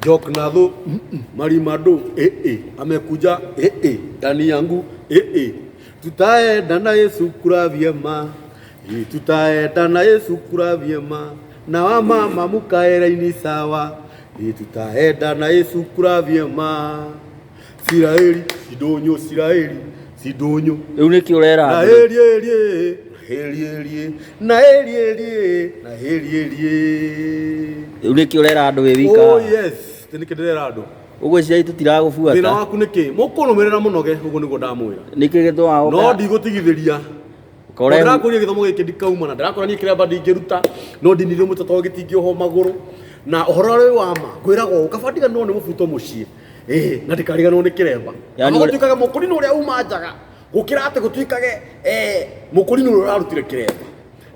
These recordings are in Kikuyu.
Jok nadho marimado eh amekuja eh ndani yangu eh tutaenda na Yesu kura vyema. Tutaenda na Yesu kura vyema na wamama mukaeraini sawa. Tutaenda na Yesu kura vyema. Siraeli sidonyo, Siraeli sidonyo. Rĩu nĩkĩ ũrera na andũ? eri eri na eri eri na eri eri na eri eri. Rĩu nĩkĩ ũrera andũ wĩ wika? Oh yes, nĩkĩ ndĩrera andũ? Ũgwĩciria Thĩna tũtiragũbuata? waku nĩ kĩ? Mũkũnũmĩrĩra mũnoge, ũguo nĩguo ndamwĩra. Nĩkĩ gĩtũmaga No ndigũtigithĩria. ũkarehu Ndĩrakũria gĩthomo gĩkĩ ndikauma na ndĩrakora niĩ kĩramba ndingĩruta no ndinirio mũtwe tondũ gĩtingĩohwo magũrũ na ũhoro ũrĩa wĩ wa ma ngwĩragwo ũũ kaba ndiganĩrwo nĩ mũbuto mũciĩ ĩĩ na ndikariganĩrwo nĩ kĩremba. Yani Yaani gũtuĩkage mũkũrinũ ũrĩa uma njaga gũkĩra atĩ gũtuĩkage mũkũrinũ ũrĩa ũrarutire kĩremba.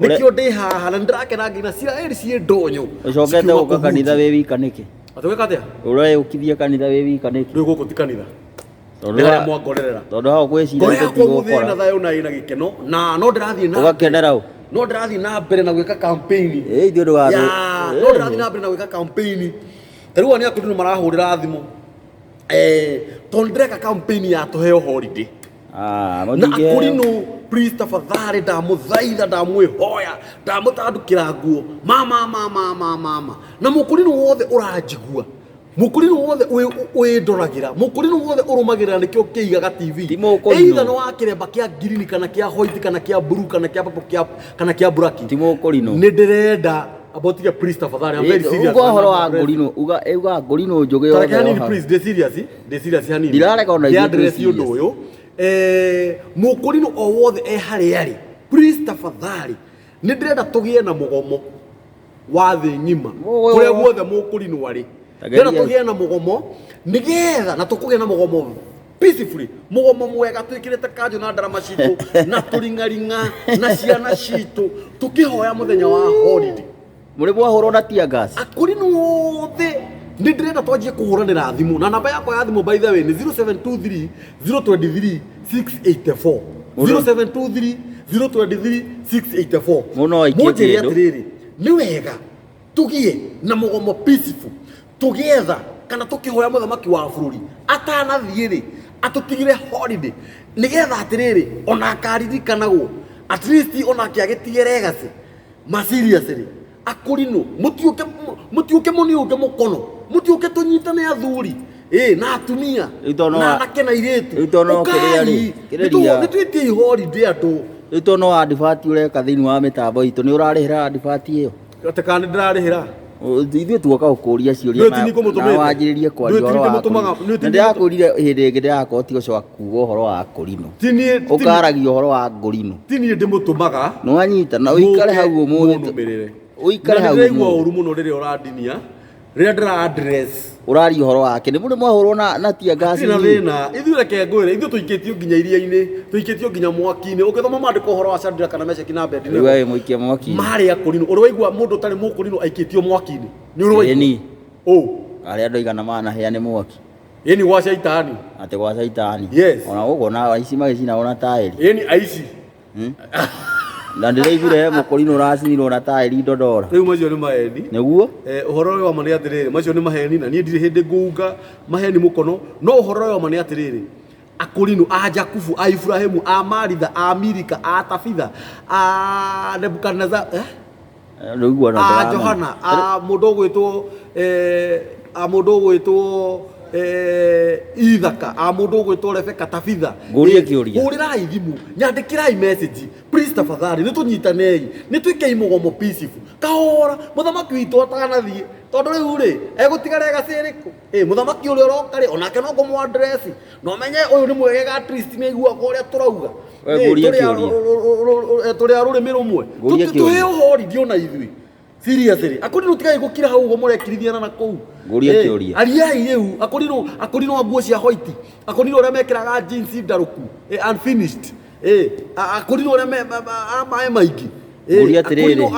Nĩkĩo ndĩ haha na nĩndĩrakena nginya Isiraeli ciĩ ndũnyũ. Ũcokete cikiuma gũka kanitha kũhunjia. wĩ wika nĩkĩ? Atĩ gwĩka atĩa? Ũreũkithia kanitha wĩ wika nĩkĩ? Rĩu gũkũ ti kanitha. Tondũ Nĩ harĩa mwangorerera. Tondũ hau Ngoro ũgwĩciria yakwa ũmũthĩ ĩna tũtigũkora. thayũ na ĩna gĩkeno na no ndĩrathiĩ na Ũgakenera ũ? no ndĩrathiĩ na mbere na gwĩka campaign. Ĩ ithuĩ ndũgatũ. Ya, no ndĩrathiĩ na mbere na gwĩka campaign. Ta rĩu aya nĩ akũrinũ marahũrĩra thimũ. Tondũ ndĩreka campaign ya tũheo holiday. Ah, Na mũtingĩheo. akũrinũ please tafadhali ndamũthaitha ndamwĩhoya ndamũtandũkĩra nguo mama mama mama mama na mũkũrinũ wothe ũranjigua, mũkũrinũ wothe wĩndoragĩra, mũkũrinũ wothe ũrũmagĩrĩra nĩkĩo kĩigaga TV. Ti mũkũrinũ. Either nĩ wa kĩremba kĩa green kana kĩa white kana kĩa blue kana kĩa purple kĩa kana kĩa black. Ti mũkũrinũ. Nĩ ndĩrenda abotige please tafadhali, I'm very serious. Uga ũhoro wa ngũrinũ, uga uga ngũrinũ njũgĩ Tareke yothe hanini yoha. please, ndĩ serious, ndĩ serious hanini. Ndirarega ona ithuĩ twĩ Ndĩ address ũndũ serious. ũyũ. Mũkũrinũ o wothe e harĩa arĩ, please tafadhali, nĩ ndĩrenda tũgĩe na mũgomo wa thĩ ng'ima Mũgomo. kũrĩa guothe mũkũrinũ arĩ. Tageria. Ndĩrenda tũgĩe na mũgomo nĩgetha na tũkũgĩa na mũgomo peacefully, mũgomo mwega twĩkĩrĩte kanjũ na ndarama citũ na tũring'aring'a na ciana citũ tũkĩhoya mũthenya wa holiday. Mũrĩ mwahũrwo na tear gas? Akũrinũ othe nĩ ndĩrenda twanjie kũhũranĩra thimũ na namba yakwa ya thimũ by the way nĩ 0723 023 684. 0723 023 684. Mũno aikie Mũnjĩre kĩndũ. atĩrĩrĩ, nĩ wega tũgĩe na mũgomo peaceful tũgĩetha kana tũkĩhoya mũthamaki wa bũrũri atanathiĩ rĩ atũtigire holiday nĩgetha atĩrĩrĩ ona akaririkanagwo at least onake agĩtige legacy. Ma seriously akũrinũ mũtiũke mũtiũke mũniũnge mũkono mũtiũke tũnyitane athuri ĩ na atumia Rĩu tondũ no na wa- anake na airĩtu. Rĩu tondũ no kĩrĩa rĩ, Ũkai, kĩrĩa ria. nĩtwĩtiei holiday andũ. Rĩu tondũ no advert ũreka thĩinĩ wa mĩtambo itũ, nĩ ũrarĩhĩra advert ĩyo? Atĩ kana nĩ ndĩrarĩhĩra? Ithuĩ tuoka gũkũria ciũria Nĩ ti niĩ ngũmũtũmĩte. na wanjĩrĩrie kwaria Nĩ ti ũhoro wa niĩ ndĩmũtũmaga- kũrinũ. nĩ ti Na niĩ ndĩrakwĩrire hĩndĩ ĩngĩ ndĩrakorwo tiga ũcio wa kuga ũhoro wa kũrinũ. Ti niĩ- ti niĩ- Ũkaragia ũhoro wa ngũrinũ. ti niĩ ndĩmũtũmaga. Nĩ wanyita na ũikare hau ũmũthĩ. Mũnũmĩrĩre. Ũikare Na hau nĩndĩraigua ũmũthĩ. ũru mũno rĩrĩa ũrandinia rĩrĩa ndĩra address. Ũraria ũhoro wake. Nĩ mũrĩ mwahũrwo na tear gas Hatirĩ na inyuĩ? thĩna. Ithuĩ reke ngwĩre, ithuĩ tũikĩtio nginya iria-inĩ, tũikĩtio nginya mwaki-inĩ. Ũngĩthoma maandĩko ũhoro wa Shadrach kana Meshaki na Abednego. Rĩu we wĩ mũikie mwaki-inĩ. Marĩ akũrinũ. Ũrĩ waigua mũndũ ũtarĩ mũkũrinũ aikĩtio mwaki-inĩ? Nĩ ũrĩ waigua? Ĩni. Ũ. Arĩa andũ aigana manahĩa nĩ mwaki. Ĩni gwa caitani. Atĩ gwa caitani. Yes. Ona gũkũ na aici magĩcinagwo na taĩri. Ĩni aici. Na ndĩraiguire he mũkũrinũ ũracinirwo na taĩri Ndondora. Rĩu macio nĩ maheni. Nĩguo? Ũhoro ũyũ wa ma nĩ atĩrĩrĩ, macio nĩ maheni na niĩ ndirĩ hĩndĩ ngũunga maheni mũkono, no ũhoro ũyũ wa ma nĩ atĩrĩrĩ, akũrinũ a Jakubu, a Iburahĩmu, a Maritha, a Milika, a Tabitha, a Nebukadnezar, Rĩu ona a ndĩramenya. Johana, a mũndũ ũgwĩtwo, a mũndũ ũgwĩtwo, Ithaka, a mũndũ ũgwĩtwo Rebeka, Tabitha. Ngũrie kĩũria. Hũrĩrai thimũ, nyandĩkĩrai message, please tafadhali, nĩ tũnyitanei, nĩ twĩkei mũgomo peaceful. Kahora, mũthamaki witũ atanathiĩ, tondũ rĩu rĩ, egũtiga legacy ĩrĩkũ? Mũthamaki ũrĩa ũroka rĩ, onake no kũmũ address. Na ũmenye ũyũ nĩ mwegega at least nĩ aiguaga ũrĩa tũrauga. We ngũrie kĩũria. Tũrĩ a rũrĩmĩ rũmwe. Ngũrie Tũheo kĩũria. holiday ona ithuĩ. Seriously, akũrinũ tigai gũkira hau ũguo mũrekirithia na kũu. Ngũrie kĩũria. Ariai rĩu, akũrinũ a nguo cia white, akũrinũ arĩa mekĩraga jeans ndarũku, unfinished. Akũrinũ arĩa a maĩ maingĩ. Ngũrie atĩrĩrĩ. Akũrinũ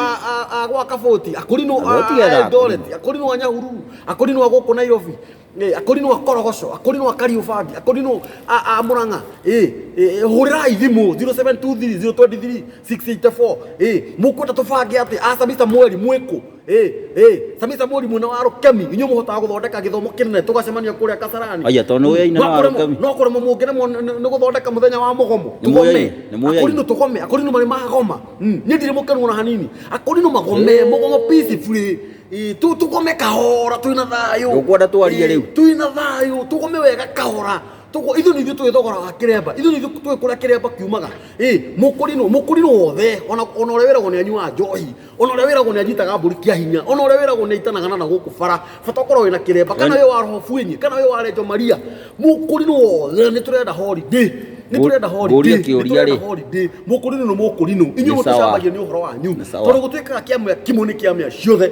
a gwa Kabũti, akũrinũ Andũ a tigetha Eldoret, akũrinũ a Nyahururu, akũrinũ a gũkũ Nairobi. Akorino a Korogoco, akorino a Kariũbangi, akorino a Murang'a, hũrĩrai thimũ 0723 023 684. Mũkwenda tũbange atĩ a Sami Samueli mwĩkũ? Sami Samueli mwena wa Rũkemi, inyuĩ mũhotaga gũthondeka gĩthomo kĩnene tũgacemania kũrĩa Kasarani. Aya, tondũ nĩ ũyaine No na Warũkemi. No kũremwo mũngĩremwo nĩ gũthondeka mũthenya wa mũgomo. Nĩ mũyaine, nĩ mũyaine. Akorino tũgome, akorino marĩ magoma. Niĩ ndirĩ mũkenu ona hanini. Akorino magome, mũgomo peacefully. Tũgome kahora twĩna thayũ. Ndũkwenda twarie rĩu? Twĩna thayũ, tũgome wega kahora. Ithuĩ nĩ ithuĩ tũĩ thogora wa kĩremba, ithuĩ nĩ ithuĩ tũĩ kũrĩa kĩremba kiumaga. Mũkũrinũ, mũkũrinũ wothe, ona ũrĩa wĩragwo nĩ anyuaga njohi, ona ũrĩa wĩragwo nĩ anyitaga mbũri kĩa hinya, ona ũrĩa wĩragwo nĩ aitanaga na gũkũ bara, bata ũkorwo wĩna kĩremba, kana wĩ wa Roho Fuenyi, kana wĩ wa Rejo Maria, mũkũrinũ wothe nĩ tũrenda holiday. Nĩ tũrenda holiday, Ngũrie nĩ kĩũria tũrenda rĩ. holiday. Mũkũrinũ nĩ mũkũrinũ, inyuĩ Nĩ sawa. mũtũcambagia nĩ ũhoro wanyu, Nĩ sawa. tondũ gũtuĩkaga kĩama kĩmwe nĩ kĩama ciothe.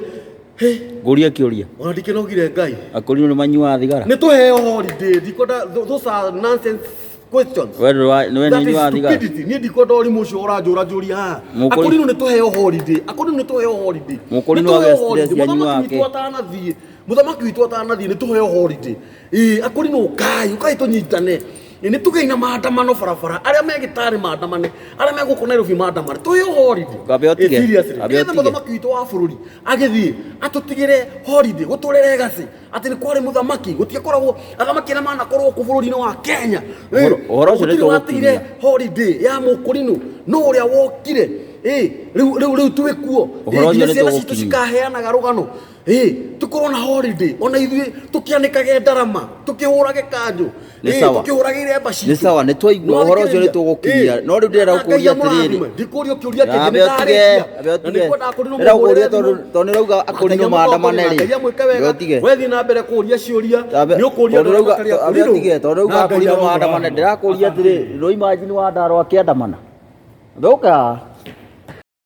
Hĩ, Ngũrie kĩũria. Ona ndikĩnogire Ngai. Akũrinũ nĩ manyuaga thigara? Nĩ tũheo holiday, ndikwenda those are nonsense questions. We nĩ That is ũnyuaga thigara? stupidity. Niĩ ndikwenda ũrimũ ũcio ũranjũra njũria haha. Mũkũrinũ Akũrinũ nĩ tũheo holiday. Akũrinũ nĩ tũheo holiday. Mũkũrinũ Nĩ tũheo agĩa holiday. stress anyuaga Mũthamaki kĩ? witũ atanathiĩ. Mũthamaki witũ atanathiĩ nĩ tũheo holiday. Ĩĩ, akũrinũ ũkai, ũkai tũnyitane. Nĩ tũgĩe na maandamano barabara, arĩa me gĩtarĩ maandamane, arĩa me gũkũ Nairobi maandamane, tũheo holiday. Kambe ũtige, Seriously. kambe Nĩgetha ũtige. mũthamaki witũ wa bũrũri agĩthiĩ atũtigĩre holiday, gũtũre legacy atĩ nĩ kwarĩ mũthamaki, gũtiakoragwo athamaki arĩa manakorwo gũkũ bũrũri-inĩ wa Kenya. Ũhoro ũcio nĩ Gũtirĩ watigire tũgũkinyia. holiday ya mũkũrinũ, no ũrĩa wokire. Rĩu twĩ kuo. Ũhoro ũcio Nginya nĩ ciana citũ tũgũkinyia. cikaheanaga rũgano. Tũkorwo na holiday ona ithuĩ tũkĩanĩkage ndarama, tũkĩhũrage kanjũ, Nĩ sawa. tũkĩhũrage iremba citũ. Nĩ sawa, nĩ twaigua ũhoro ũcio nĩ tũgũkinyia. No rĩu ndĩrenda gũkũria atĩrĩrĩ. Ndikũrio kĩũria kĩngĩ Ambe nĩ ũtige, ndarĩkia. ambe Na ũtige. nĩngwendaga kũrinwo Ndĩrenda gũkũria mũhũrĩre tondũ thimũ. tondũ nĩrauga akũrinũ maandamane rĩ. Ngai amwĩke wega. Ambe ũtige. Wethiĩ na mbere kũria ciũria, Ambe- nĩ ũkũria tondũ andũ arĩa rauga matarĩ ambe akũrinũ. ũtige, tondũ rauga Na Ngai akũrinũ maandamane. aromũrathima. Ndĩrakũria atĩrĩ, no imagine Wandaro akĩandamana. Thũka.